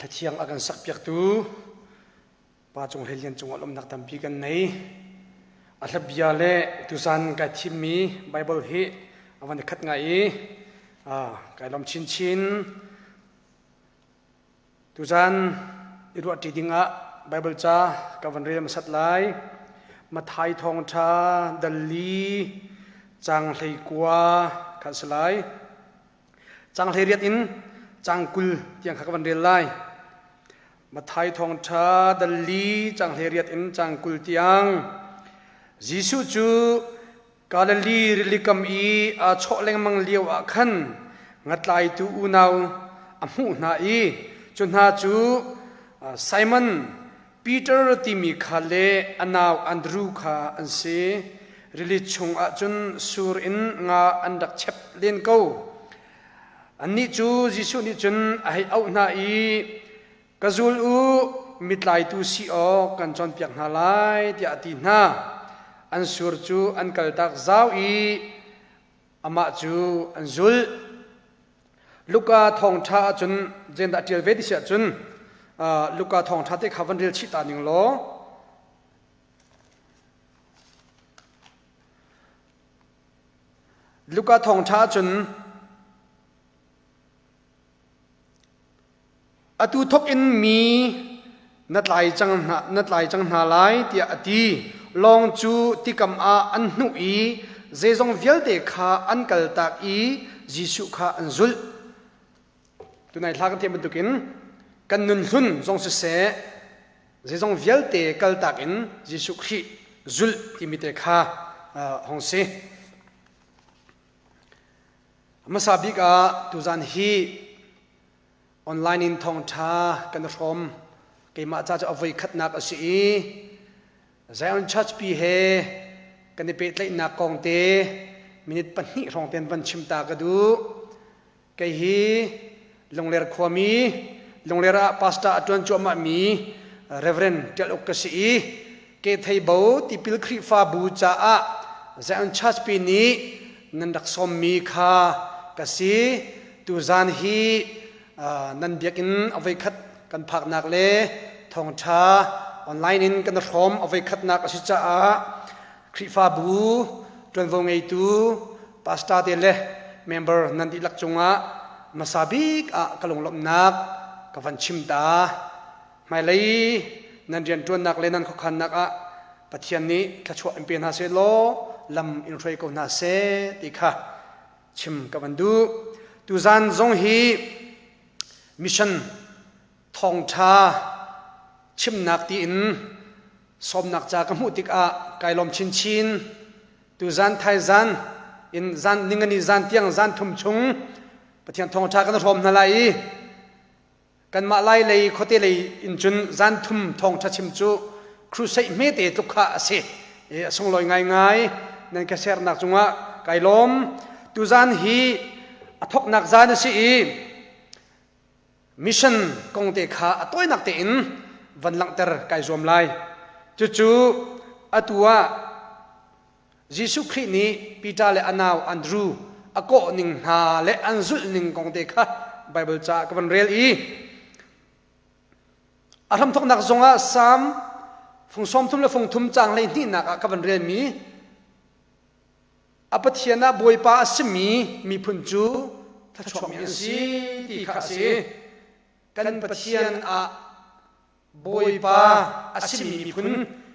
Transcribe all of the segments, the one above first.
Thlathiang a kan sakpiaktu Pa Cung Hlei Lian cungah lawmhnak tampi kan nei. A hlabia le tuzan kai thimmi Bible hi a van i khat ngai i kai lawm chinchin. Tuzan i ruahṭi dingah Bible ca ka van rel hmasat lai. Matthai thawngṭha dal li caang 19 kha a si lai. Caang 18 in caang 20 tiang kha ka van rel lai. Matthai thawngṭha dal li caang 18 in caang 20 tiang. Jesuh cu Galilee rilikam i aa chawh lengmang lio ah khan ngatlaitu unau a hmuh hna i cu hna cu Simon Peter timi kha le a nau Andru kha an si. Rili chungah cun sur in nga an rak chep len ko. Annih cu Jesuh nih cun a hei auh hna i Ka zul u, mitlaitu si awk kan cawnpiak hna lai, tiah a ti hna. An sur cu an kaltak zau i amah cu an zulh. Luka thawngṭha ahcun zeidah ṭial ve ti si ahcun Luka thawngṭha te kha van rel chih ta ning law Luka thawngṭha ahcun Atu thawk in mi na tlai cang hna, na tlai cang hna lai tiah a ti. Lawng cu tikam ah an hnuh i zeizong vialte kha an kaltak i Jesuh kha an zulh. Tunai thla kan thiam bantukin kan nun hlun zong siseh zeizong vialte kaltak in Jesuh Khrih zulh timi te kha hong si. Hmasa bik ah tuzan hi online in thawngṭha kan i hrawm. Keimah ca cu a voi khatnak a si i Zion Church pi he kan i pehtlaihnak kong te minute pahnih hrawng ten van chim ta ka duh. Kei hi Lungler khuami, Lungler ah pastor a ṭuan cuahmahmi Reverend Ṭial Uk ka si i Ketheibo tipil Khrihfabu caah Zion Church pi nih nan rak sawmmi kha ka si. Tuzan hi nan biakinn a voikhat kan phaknak le thawngṭha online in kan hrawm a voikhatnak a si caah Khrihfabu ṭuanvo ngeitu pastor te le member nan dihlak cungah hmasa bik ah ka lunglawmhnak ka van chim ta. Hmailei nan rianṭuannak le nan khuakhannak ah Pathian nih thluachuah in pe hna seh law lam in hruai ko hna seh ti kha chim ka van duh. Tuzan zong hi mission thawngṭha chimnak tiin sawmnak ca ka hmuh tikah kai lawm chinchin. Tuzan thaizan in zan ningani zan tiang zan thum chung Pathian thawngṭha kan hrawm hna lai i Kanmah lai lei khuate lei in cun zan thum thawngṭha chim cu crusade hmete tluk kha a si. A sunglawi ngaingai nan ka sernak cungah kai lawm. Tuzan hi a thawknak zan a si i mission kong te kha a tawinak tein van langhter kai zuam lai. Cucu atu ah Jesuh Khrih nih Peter le a nau Andrew a kawh ning hna le an zulh ning kong te kha Baibal ca ka van rel i a hramthawknak zongah Salm fung 30 le fung thum caang 12nak ah ka van relmi a Pathian ah Bawipa a simi miphun cu thluachuakmi an si ti kha a si. Kan Pathian ah Bawipa a simi miphun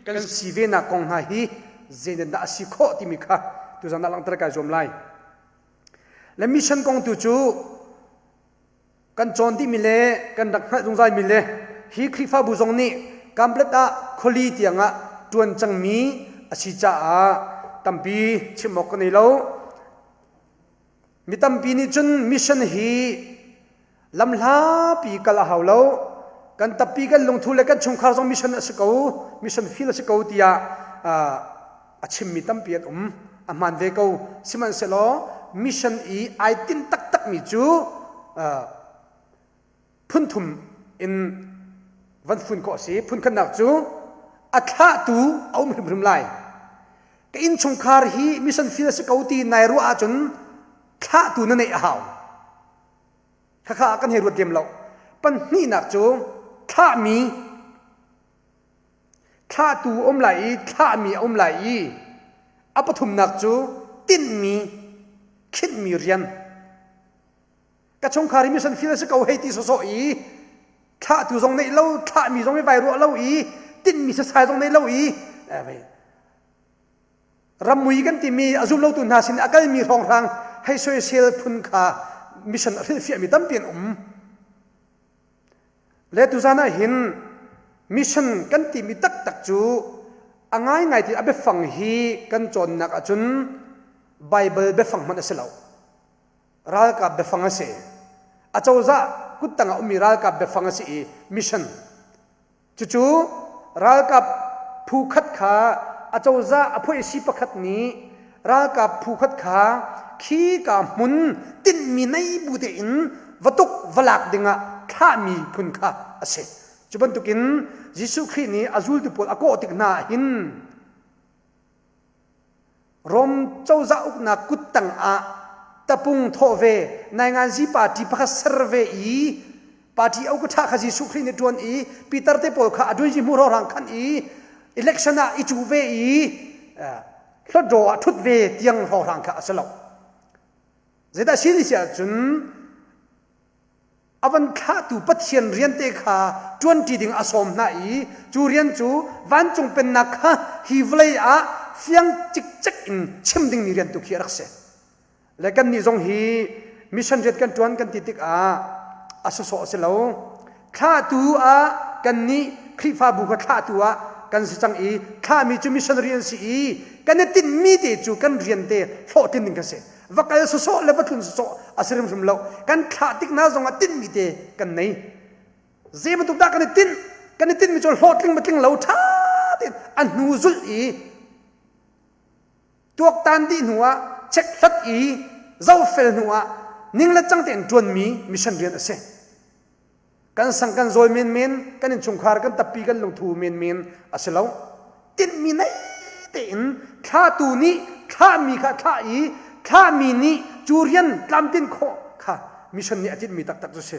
kan si venak kong hna hi zeitindah a si khawh timi kha tuzan ah langhter kai zuam lai. Le mission kong tu cu kan cawn dihmi le kan rak hngalh zungzalmi le hi Khrihfabu zong nih Kamplet ah khuali tiangah ṭuan cangmi a si caah tampi chim awk ka nei lo. Mi tampi nih cun mission hi lamhlapi kal a hau lo. Kan tappi kan lungthu le kan chungkhar zong mission a si ko, mission field a si ko tiah a chimmi tampi an um. A hmaan ve ko. Sihmanhsehlaw mission i ai tinh taktakmi cu phunthum in van fun khawh a si. Phunkhatnak cu a thlahtu a um hrimhrim lai. Ka innchungkhar hi mission field a si ko ti nai ruah ahcun thlahtu na neih a hau. Khakha kan hei ruat lem lo. Pahnihnak cu thlahmi thlahtu um lai i thlahmi a um lai i a pathumnak cu tinhmi khinhmi rian. Ka chungkhar hi mission field a si ko hei ti sawsawh i thlahtu zong neih lo thlahmi zong i vai ruah lo i tinhmi sasai zong nei lo i Rammui kan timi a zum lotu hna sin a kalmi hrawnghrang hei soisel phun kha mission a hrilhfiahmi tampi an um. Le tuzan ah hin mission kan timi taktak cu a ngaingai ti a biafang hi kan cawnnak ahcun Bible biafang hmanh a si lo. Ralkap biafang a si. A cozah kuttang ah ummi ralkap biafang a si i mission Cucu ralkap phu khat kha acozah a phuaisi pakhat nih ralkap phu khat kha khika hmun tinhmi nei bu tein va tuk va lak dingah thlahmi phun kha a si. Cu bantukin Jesuh Khrih nih a zultu pawl a kawh tik hna ah hin Rom cozah uknak kuttang ah tapung thawh ve, nainganzi party pakhat ser ve i party au ka ṭha kha Jesuh Khrih nih ṭuan i Peter te pawl kha a duai hmu rorang khan i election ah i cu ve i hlawtdaw ah ṭhut ve tiang hrawnghrang kha a si lo. Zeidah si ni si ahcun a van thlahtu Pathian rian te kha ṭuanṭi ding a sawm hna i cu rian cu vancung pennak kha hi vawlei ah fiang cikcek in chim dingmi rian tu khi a rak si. Le kannih zong hi mission rian kan ṭuan kan ti tikah a sawsawh a si lo. Thlahtu ah kannih Khrihfabu kha thlahtu ah kan si cang i thlahmi cu missionary an si i kan i tinhmi te cu kan rian te hlawhtlin ding kan si. Va kal sawsawh le va tlun sawsawh a si hrimhrim lo. Kan thlah tik hna zongah tinhmi te kan nei. Zei bantuk dah kan i tinh? Kan i tinhmi cu hlawhtling ma tling lo ṭha tein a hnu zulh i tuaktan dih hnu ah check-hlat i zohfel hnu ah ning le cang tein ṭuanmi mission rian a si. Kan sang kan zawi menmen, kan innchungkhar kan tappi kan lungthu menmen a si lo. Tinhmi nei tein thlatu nih thlahmi kha thlah i thlahmi nih cu rian tlamtlin khawh kha mission nih a tinhmi taktak cu si.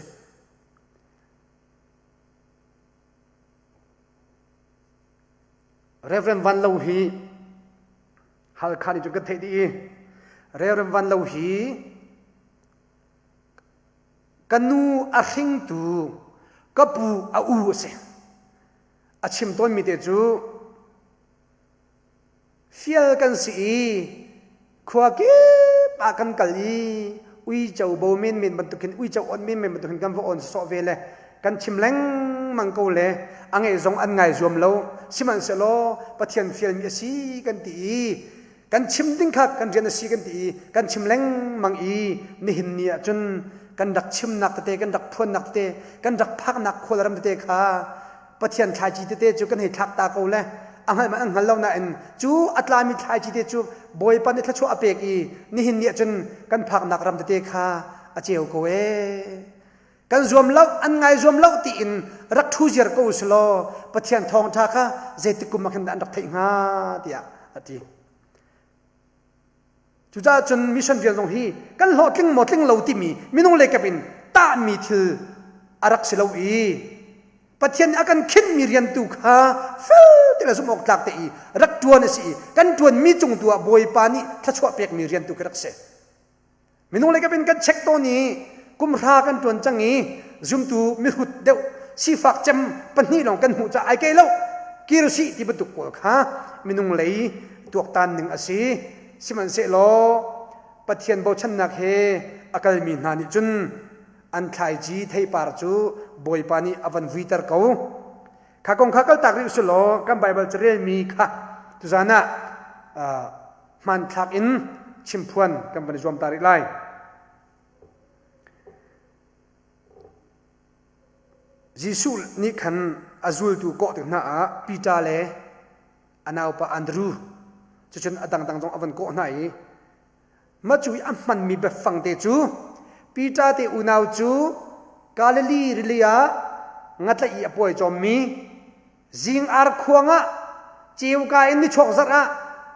Reverend Van Lo hi Halkha nih cun kan theih dih i Reverend Van Lo hi Ka nu a hringtu ka pu a u a si. A chim tawnmi te cu fial kan si i khua kip ah kan kal i uico bo menmen bantukin uico on menmen bantukin kan va on sawsawh ve le kan chim lengmang ko le a ngeih zong an ngai zuam lo sihmanhsehlaw Pathian fialmi a si kan ti i Kan chim ding kha kan rian a si kan ti i kan chim lengmang i nihin ni ah cun kan rak chimnak tete kan rak phuannak tete kan rak phaknak khualram tete kha Pathian thlaici tete cu kan hei thlak ta ko le a hngalh man an hngal lo nain cu a tlami thlaici te cu Bawipa nih thluachuah a pek i nihin ni ah cun kan phaknak ram tete kha a ceu ko ee. Kan zuam lo an ngai zuam lo tiin rak ṭhu ziar ko usulaw Pathian thawngṭha kha zeitik kum ah khin dah an rak theih hnga tiah a ti. Cucaah cun mission rian zong hi kan hlawhtling maw tling lo timi minung leikap in tahmi thil a rak si lo i Pathian nih a kan khinhmi rian tu kha fel te le zumh awk tlak te i rak ṭuan a si i kan ṭuanmi cung tu ah Bawipa nih thluachuah pekmi rian tu khi rak si. Minung leikap in kan check tawn i kumhra kan ṭuan cang i zumtu mihrut deuh sifak cem pahnih lawng kan hmuh caah ai kei lo kir sih ti bantuk pawl kha minung lei tuaktan ning a si. Sihmanhsehlaw Pathian bochannak he a kalmi hna nih cun an thlaici theipar cu Bawipa nih a van vuiter ko. Kha kong kha kaltak rih usih law kan Baibal carelmi kha tuzan ah hmanthlak in chimphuan kan van i zuam ta rih lai. Jesuh nih khan a zultu kawh tik hna ah Peter le a naupa Andrew cucun a dangdang zong a van kawh hna i mah cu i a hmanmi biafang te cu Peter te unau cu Galilee rili ah ngatlaih i a puai cawmmi Zing arkhuang ah ceuka in nichuak zarh ah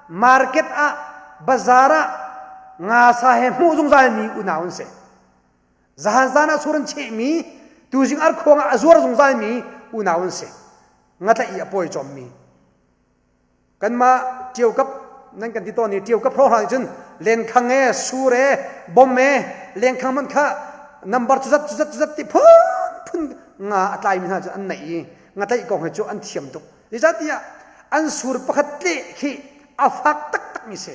market ah bazaar ah ngasa he hmuh zungzal mi unau an si. Zahan zan ah sur an chehmi Tuzing arkhuang ah a zuar zungzalmi unau an si. Ngatlaih i a pawi cawmmi. Kanmah ṭiokap nan kan ti tawn i ṭiokap hrawnghrang nih cun lenkhang e, sur e, bom e, lengkhang hmanh kha number cuzat cuzat cuzat ti phunphun nga a tlaimi hna cu an naih i ngatlaih kong hi cu an thiam tuk. Zeicahtiah an sur pakhat tleh khi a fak taktakmi si.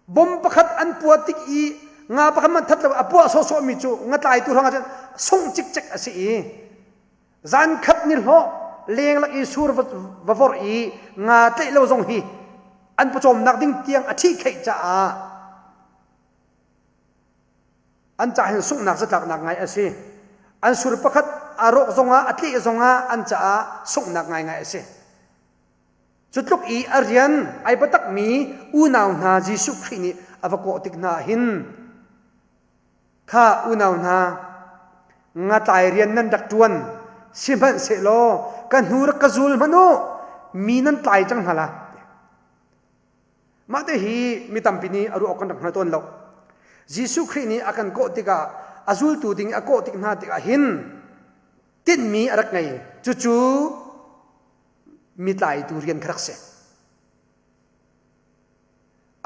Bom pakhat an puah tik i nga pakhat hmanh that lo a puah sawhsawhmi cu ngatlaitu hrangah cun sungh cikcek a si i Zan khat ni hlawh lenglak i sur va vorh i nga tlaih lo zong hi an pawcawmnak ding tiang a ṭhihkheih caah an ca hin sunghnak zatlaknak ngai a si. An sur pakhat a rawk zongah a tleh zongah an caah sunghnak ngaingai a si. Cu tluk i a rian ai biatakmi unau hna Jesuh Khrih nih a va kawh tik hna hin Kha unau hna, ngatlai rian nan rak ṭuan, sihmanhsehlaw ka hnu rak ka zul hmanh u, mi nan tlai cang hna la. Mah te hi mi tampi nih a ruah awk kan rak hngal tawn lo. Jesuh Khrih nih a kan kawh tikah a zultu ding a kawh tik hna tikah hin tinhmi a rak ngei. Cucu mi tlaitu rian kha rak si.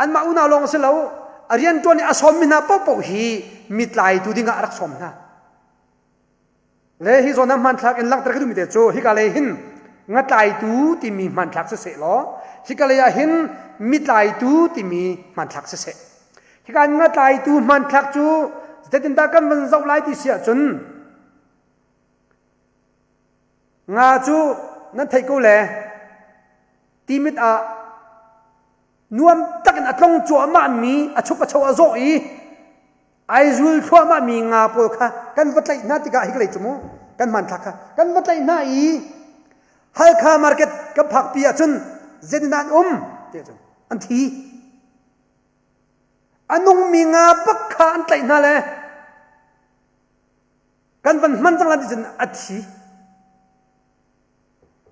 Anmah unau lawng si lo, a rianṭuan i a sawmmi hna paohpaoh hi mitlaitu dingah a rak sawm hna. Le hi zawn ah hmanthlak in langhter ka duhmi te cu hika lei hin ngatlaitu timi hmanthlak siseh law hika lei ah hin mitlaitu timi hmanthlak siseh. Hika ngatlaitu hmanthlak cu zeitindah kan van zoh lai ti si ahcun nga cu nan theih ko le timit ah nuam takin a tlong cuahmahmi a chuk a cho a zawh i ai zul thluahmahmi nga pawl kha kan va tlaih hna tikah hi ka lei cu mu kan hmanthlak kha kan va tlaih hna i Halkha market kan phakpi ahcun zeitin an um ti ahcun an thi a nungmi nga bak kha an tlaih hna le kan van hman cang lan ti cun a thi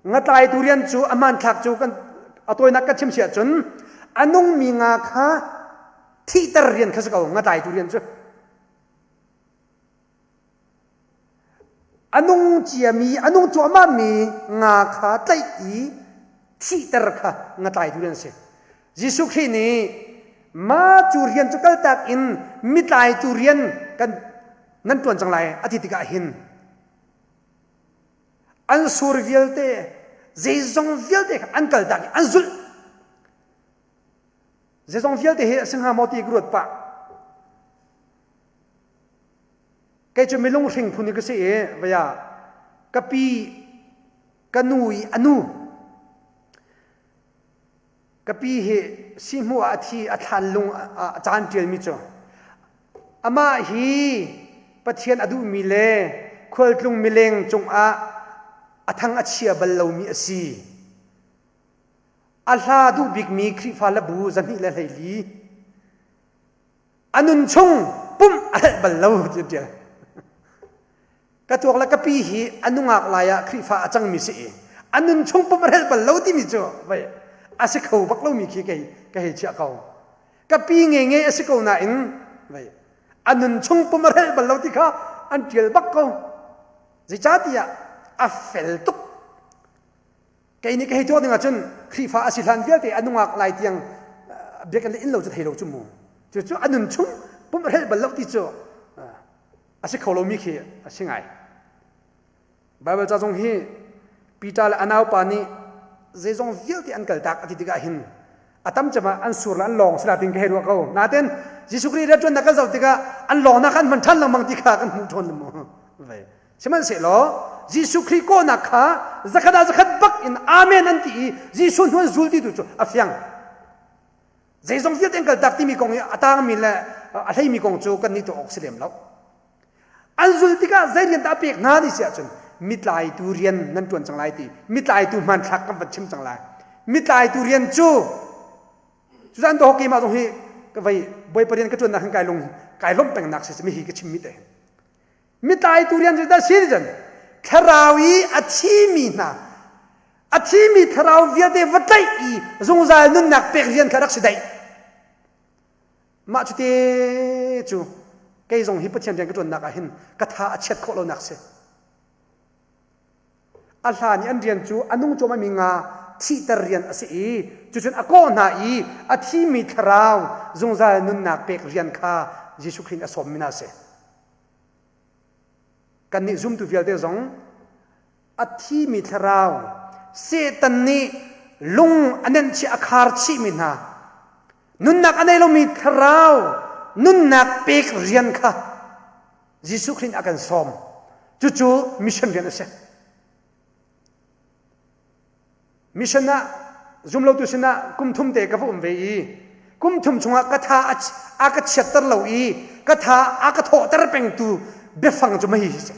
Ngatlaitu rian cu a hmanthlak cu kan a tawinak ka chim si ahcun a nungmi nga kha thihter rian kha si ko ngatlaitu rian cu. A nung ciami, a nung cuahmahmi nga kha tlaih i thihter kha ngatlaitu rian si. Jesuh Khrih nih ma cu rian cu kaltak in mitlaitu rian kan nan ṭuan cang lai a ti tikah hin An sur vialte, zeizong vialte kha an kaltak i an zulh. Zeizong vialte hi a si hnga maw ti ka ruat pah. Kei cu milung hring phun ka si i vaya ka pi ka nu i a nu Ka pi hi sihmuh ah a thi a thlanlung a caan ṭialmi cu amah hi Pathian a duhmi le khualtlung mileng cungah a thang a chia bal lomi a si. A hla duh bikmi Khrihfa le bu 224 a nun chung pumh a helh bal lo ti an ṭial. Ka tuak le ka pi hi a nungak lai ah Khrihfa a cangmi si i a nun chung pum a hrelh bal lo timi cu vei a si kho bak lomi khi kei ka hei chiah ko. Ka pi nge nge a si ko nain vei a nun chung pum a hrelh bal lo ti kha an ṭial bak ko. Zeicahtiah a fel tuk. Kei nih ka hei tuah ding ahcun Khrihfa a si hlan vialte a nungak lai tiang biakinn le inn lo cu thei lo cu mu. Cucu a nun chung pum a hrelh bal lo ti cu a si kho lomi khi a si ngai. Baibal ca zong hi Peter le a naupa nih zeizong vialte an kaltak a ti tikah hin a tam cem ah an sur le an lawng sila tin ka hei ruah ko. Nain Jesuh Khrih rianṭuannak kan zoh tikah an lawngnak an hman ṭhan lengmang ti kha kan hmuh ṭhawn mu. Sihmanhsehlaw Jesuh Khrih kawhnak kha zakhat ah zakhat bak in amen an ti i Jesuh hnu an zul ti tu cu a fiang. Zeizong vialte an kaltak timi kong i a tangmi le a hleimi kong cu kan nih tuah awk si lem lo. An zul tikah zei rian dah a pek hna ti si ahcun mitlaitu rian nan ṭuan cang lai ti mitlaitu hmanthlak kan van chim cang lai. Mitlaitu rian cu cuzan to keimah zong hi ka vei bawipa rian ka ṭuannak hin kai lung kai lawmh pengnak si mi hi ka chimmi te. Mitlaitu rian cu dah si cun thlarau i a thimi hna a thimi thlarau vialte va tlaih i zungzal nunnak pek rian kha rak si daih. Mah cu te cu Kei zong hi Pathian rian ka ṭuannak ah hin ka tha a chiat khawh lonak si. A hlan i an rian cu a nung cuahmahmi nga thihter rian a si i cucun a kawh hna i a thimi thlarau zungzal nunnak pek rian kha Jesuh Khrih nih a sawmmi hna a si. Kannih zumtu vialte zong a thimi thlarau Satan nih lung a nenh chih a khar chihmi hna nunnak a nei lomi thlarau nunnak pek rian kha Jesuh Khrih nih a kan sawm. Cucu mission rian a si. Mission ah zumlotu sinah kum thum te ka va um ve i kum thum chungah ka tha a ka chiatter lo i ka tha a ka thawhter pengtu biafang cu mah hi si.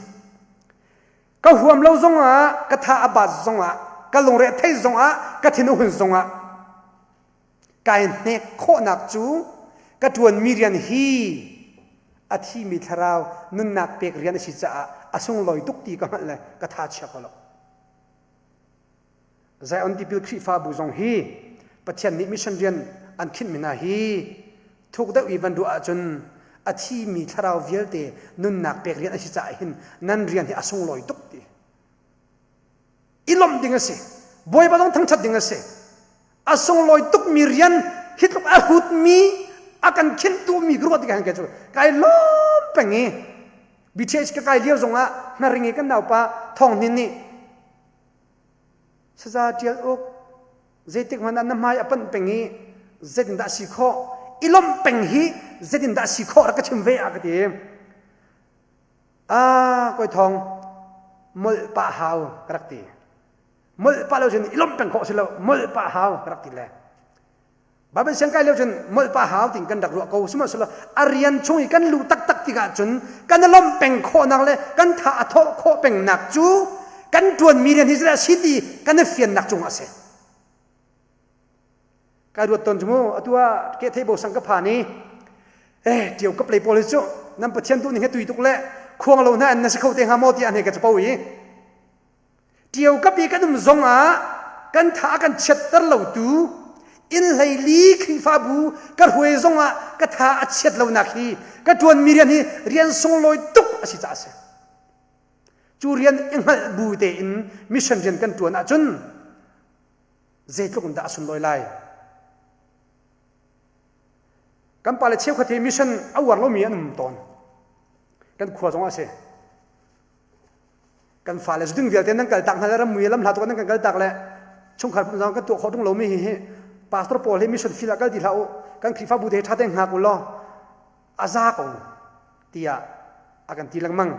Ka huam lo zongah ka tha a bat zongah ka lungre a thei zongah ka thin a hun zongah kai hnek khawhnak cu ka ṭuanmi rian hi a thimi thlarau nunnak pek rian a si caah a sunglawi tuk ti ka hngalh le ka tha chia ko lo. Zion Tipil Khrihfabu zong hi Pathian nih mission rian an khinhmi hna hi thuk deuh i van ruah ahcun a thimi thlarau vialte nunnak pek rian a si caah hin nan rian hi a sunglawi tuk ti i lawmh ding a si Bawipa zong thangṭhat ding a si a sunglawi tukmi rian hi tluk a hrutmi a kan khinhtu mi ka ruah tikah hin kei cu kai lawm peng i BTH ka kai lio zongah hnaring i kan naupa Thawng Hnin nih saza ṭial uk zeitik hmanh ah na hmai a panh peng i zeitindah a si khawh i lawmh peng hi zeitindah a si khawh rak ka chim ve a ka ti a koi thong molh pah hau ka rak ti molh pah lo cun i lawmh peng khawh si lo molh pah hau ka rak ti le Bible siang kai lio cun molh pah hau tin kan rak ruah ko sihmanhsehlaw a rian chung i kan luh taktak tikah cun kan i lawmh peng khawhnak le kan tha a thawh khawh pengnak cu kan ṭuanmi rian hi zeidah a si ti kan i fiannak cungah a si. Kai ruat tawn cu mu atu ah ke thei bo sang ka phan i eh ṭio ka play pawl hi cu nan pathian duh ning he tui tuk le khuang lo hna an na si kho te hnga maw tiah an hei ka capo i Ṭio kapi kan um zongah kan tha a kan chiatter lotu inn hleili Khrihfabu ka hruai zongah ka tha a chiat lonak hi ka ṭuanmi rian hi rian sunglawi tuk a si caah a si. Cu rian i hngalh bu tein mission rian kan ṭuan ahcun zeitluk in dah a sunlawi lai. Kan pale cheukhat hi mission a uar lomi an um tawn. Kan khua zongah a si. Kan fale zuding vialte nan kal tak hna le rammui lam hla tuk nan kan kal tak le chungkhar pum zong kan tuah khawh tung lomi hi hi pastor pawl hi mission field ah kal ti hlah u kan Khrihfabu te ṭha tein hngak u law a za ko tiah a kan ti lengmang.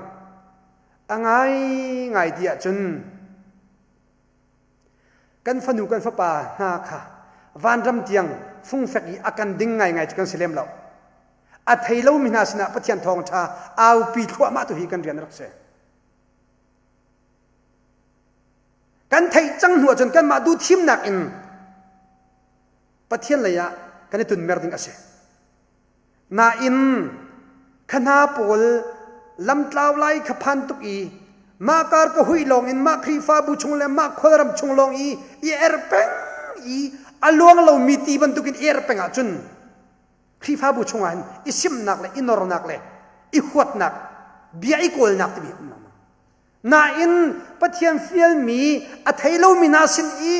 A ngai ngai ti ahcun kan fanu kan fapa hna kha vanram tiang fungfek i a kan ding ngaingai cu kan si lem lo. A thei lomi hna sinah Pathian thawngṭha aupi thluahmah tu hi kan rian a rak si. Kan theih cang hnu ahcun kanmah duh thimnak in Pathian lei ah kan i tunmer ding a si. Nain kha hna pawl lamtlau lai kha phan tuk i mah kar ka hui lawng in mah Khrihfabu chung le mah khualram chung lawng i i er peng i a luang lomi ti bantukin i er peng ahcun Khrihfabu chungah hin i simnak le i nornak le i huatnak bia i kawlnak timi um lengmang. Nain Pathian fialmi a thei lomi hna sin i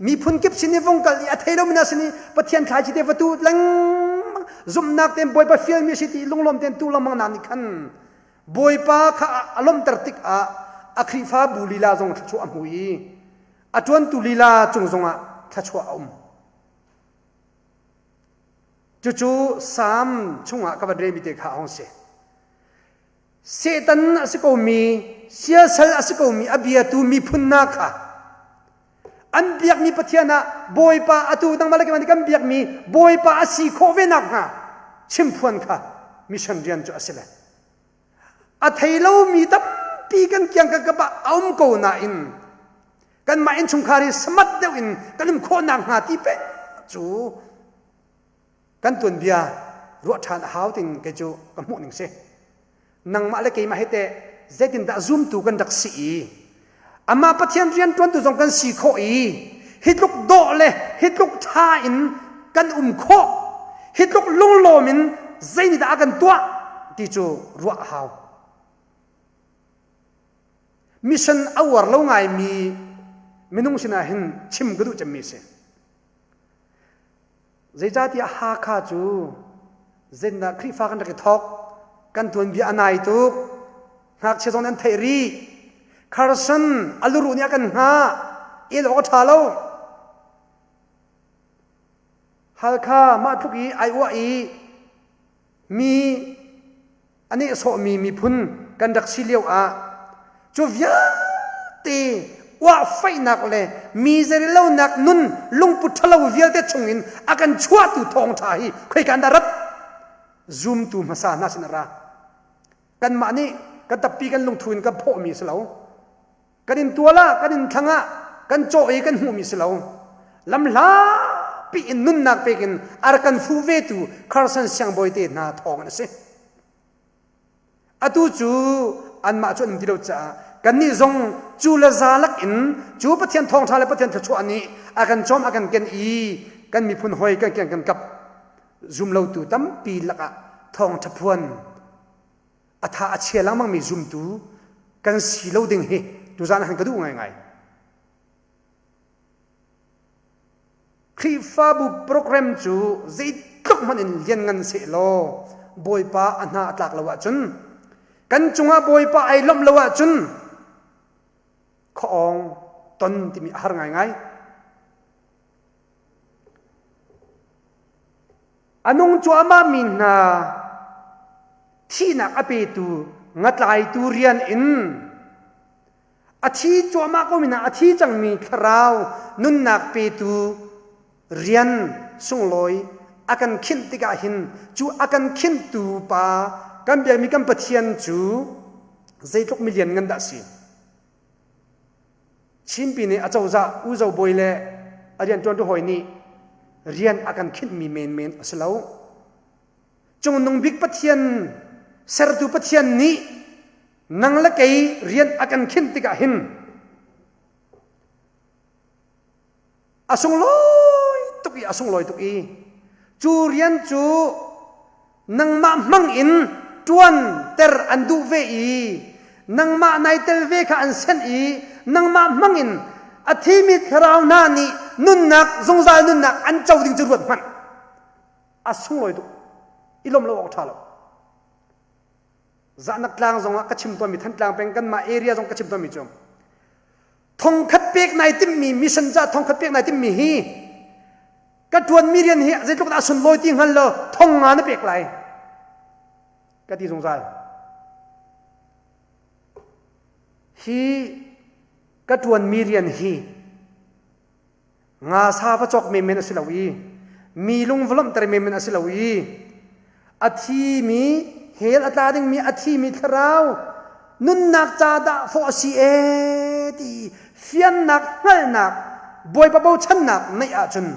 miphun kip sin i vung kal i a thei lomi hna sin i Pathian thlaici te va tu lengmang zumhnak tein Bawipa fialmi a si ti lunglawm tein tu lengmang nak nih khan Bawipa kha a lawmhter tikah a Khrihfabu lila zong thluachuah a hmu i a ṭuantu lila cung zongah thluachuah a um. Cucu Salm chungah ka van relmi te kha a hung si. Satan a si komi, siasal a si komi a biatu miphun hna kha an biakmi Pathian ah Bawipa atu nangmah le keimah nih kan biakmi Bawipa a si khawh ve nakhnga chimphuan kha mission rian cu a si le. A thei lomi tampi kan kiang kan kap ah a um ko nain kanmah innchungkhar hi smart deuh in kan um khawh nakhnga ti peng cu kan tuanbia ruah ṭhan a hau ting kei cu ka hmuh ning si. Nangmah le keimah hi teh zeitindah zumtu kan rak si i amah Pathian rianṭuantu zong kan si khawh i hi tluk dawh le hi tluk ṭha in kan um khawh hi tluk lunglawm in zeinihdah a kan tuah? ti cu ruah a hau. Mission a uar lo ngaimi minung sinah hin chim ka duh cemmi si. Zeicahtiah Hakha cu zeitindah Khrihfa kan rak i thawk, kan tuanbia a nai tuk, ngakchia zong nih an theih rih. Carson a luruh nih a kan hngah, el awk a ṭha lo. Halkha mah tluk i ai uah i mi a nehsawhmi miphun kan rak si lio ah cu vialte uahfaihnak le mi zeilonak nun lungput ṭhalo vialte chungin a kan chuahtu thawngṭha hi khoika in dah rat? Zumtu hmasa hna sin a ra. Kanmah nih kan tappi kan lungthu in kan phawhmi a si lo. Kan in tual ah, kan in thlang ah, kan cawh i kan hmuhmi si lo. Lamhlapi in nunnak pek in a rak kan fuh vetu Carson siangbawi te hna thawng in a si. Atu cu anmah cu an um ti lo caah kannih zong cu le za lak in cu Pathian thawngṭha le Pathian thluachuah nih a kan cawm a kan ken i kan miphun hawi kan kiang kan kap zumlotu tampi lakah thawngṭha phuan a tha a chia lengmangmi zumtu kan si lo ding hi tuzan ah ka duh ngaingai. Khrihfabu program cu zeitluk hmanh in lianngan sehlaw Bawipa a hna a tlak lo ahcun kan cungah Bawipa ai lawmh lo ahcun khuaawng ton timi a har ngaingai. A nung cuahmahmi hna thihnak a petu ngatlaitu rian in a thi cuahmah komi hna a thi cangmi thlarau nunnak petu rian sunglawi a kan khinh tikah hin cu a kan khinhtu pa kan biakmi kan Pathian cu zeitluk milian ngan dah a si. Chinpi nih acozah U Zo Bawi le a rianṭuantu hawi nih rian a kan khinhmi menmen a si lo. Cungnung bik Pathian, sertu Pathian nih nang le kei rian a kan khinh tikah hin a sunglawi tuk i a sunglawi tuk i cu rian cu nangmah hmang in ṭuan ter an duh ve i nangmah nai tel ve kha an senh i nangmah hmang in a thimi thlarau hna nih nunnak zungzal nunnak an co ding cu ruat hmanh a sunglawi tuk i lawm lo awk ṭha lo zahnak tlang zongah ka chim tawnmi Thantlang peng kanmah area zong ka chim tawnmi cu thongkhat pek nai timmi mission ca thongkhat pek nai timmi hi ka ṭuanmi rian hi zeitluk dah sunlawi ti hngal lo thong nga na pek lai ka ti zungzal hi ka ṭuanmi rian hi Nga sa va cawk menmen a si lo i mi lung va lawmhter menmen a si lo i a thimi hell a tla dingmi a thimi thlarau nunnak ca dah fawh a si ee ti fiannak hngalhnak Bawipa bochannak neih ahcun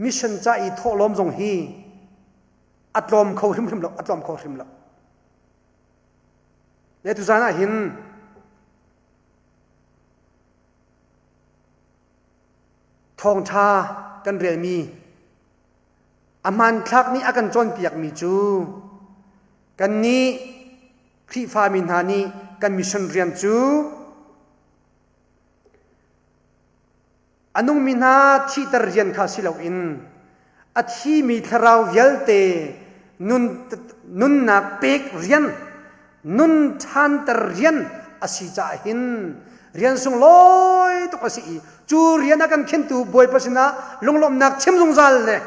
mission ca i thawhlawm zong hi a tlawm kho hrimhrim lo a tlawm kho hrim lo le tuzan ah hin Thawngṭha kan relmi a hmanthlak nih a kan cawnpiakmi cu kannih Khrihfami hna nih kan mission rian cu a nungmi hna thihter rian kha si loin a thimi thlarau vialte nun, nunnak pek rian nun ṭhanter rian a si caah hin rian sunglawi tuk a si i cu rian a kan khentu Bawipa sinah lunglawmhnak chim zungzal le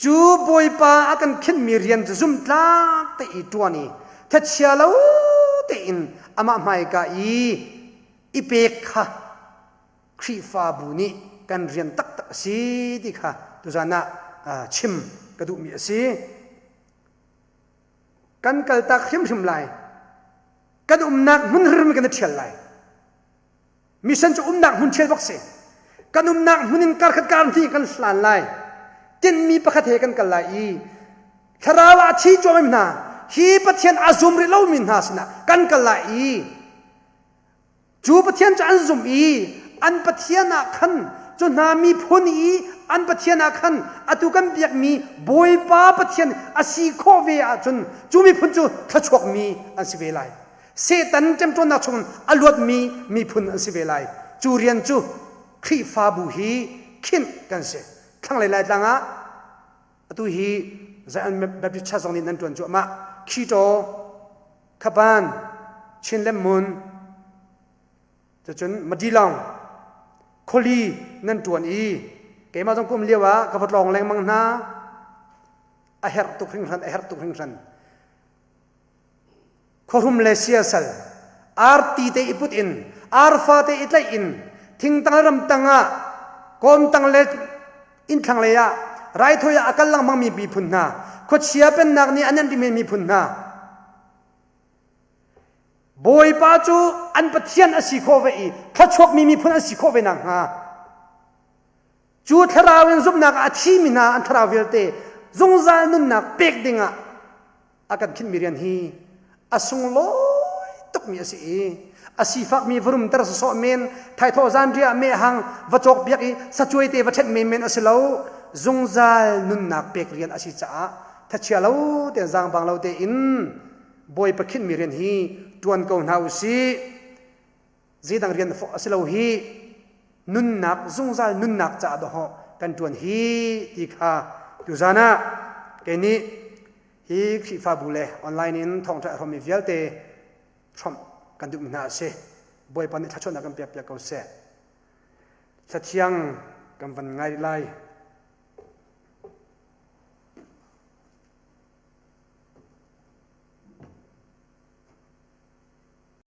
cu Bawipa a kan khenhmi rian cu zumtlak te i ṭuan i thachia lo tein amah hmaika i i pek kha Khrihfabu nih kan rian taktak a si ti kha tuzan ah chim ka duhmi a si. Kan kaltak hrimhrim lai. Kan umnak hmun hrim kan i ṭhial lai. Mission cu umnak hmun ṭhial bak si. Kan umnak hmun in karkhat kar hnih kan hlan lai. Tinhmi pakhat he kan kal lai i thlarau ah a thi cuahmah hna hi Pathian a zum rih lomi hna sinah kan kal lai i Cu Pathian cu an zumh i an Pathian ah khan Cu hna miphun i an Pathian ah khan atu kan biakmi Bawipa Pathian a si khawh ve ahcun cu miphun cu thluachuakmi an si ve lai. Satan ṭemṭawnnak chungin a luatmi miphun an si ve lai. Cu rian cu Khrihfabu hi khinh kan si. Thlanglei Laitlang ah atu hi Zion Baptist Church zong nih nan ṭuan cuahmah. Khito, Khapan, Chinlem Mun, Cucun Madilong khuali nan ṭuan i keimah zong kum lio ah ka va tlawng lengmang hna. A herh tuk hringhran, a herh tuk hringhran. Khuahrum le siasal, arti te i put in, arfa te i tlaih in, thingtang le ramtang ah, kawmtang le innthlang lei ah, raithawi ah a kal lengmangmi miphun hna, khuachia pennak nih an an miphun hna, Bawipa cu an Pathian a si khawh ve i thluachuakmi miphun an si khawh ve nakhnga cu thlarau in zumhnak ah a thimi hna an thlarau vialte zungzal nunnak pek dingah a kan khinhmi rian hi a sunglawi tukmi a si i a sifakmi va rumter sawsawh men thaithawh zanriah mehhang va cawk biak i sacuai te va ṭhenh menmen a si lo zungzal nunnak pek rian a si caah thachia lo tein zaangbang lo tein Bawipa khinhmi rian hi ṭuan ko hna u sih. Zeidang rian a si lo hi nunnak zungzal nunnak caah dawhawh kan ṭuan hi ti kha tuzan ah kei nih hi Khrihfabu le online in thawngṭha a hrawmmi vialte hrawmh kan duhmi hna a si. Bawipa nih thluachuahnak kan pek piak ko seh. Thlathiang kan van ngai lai.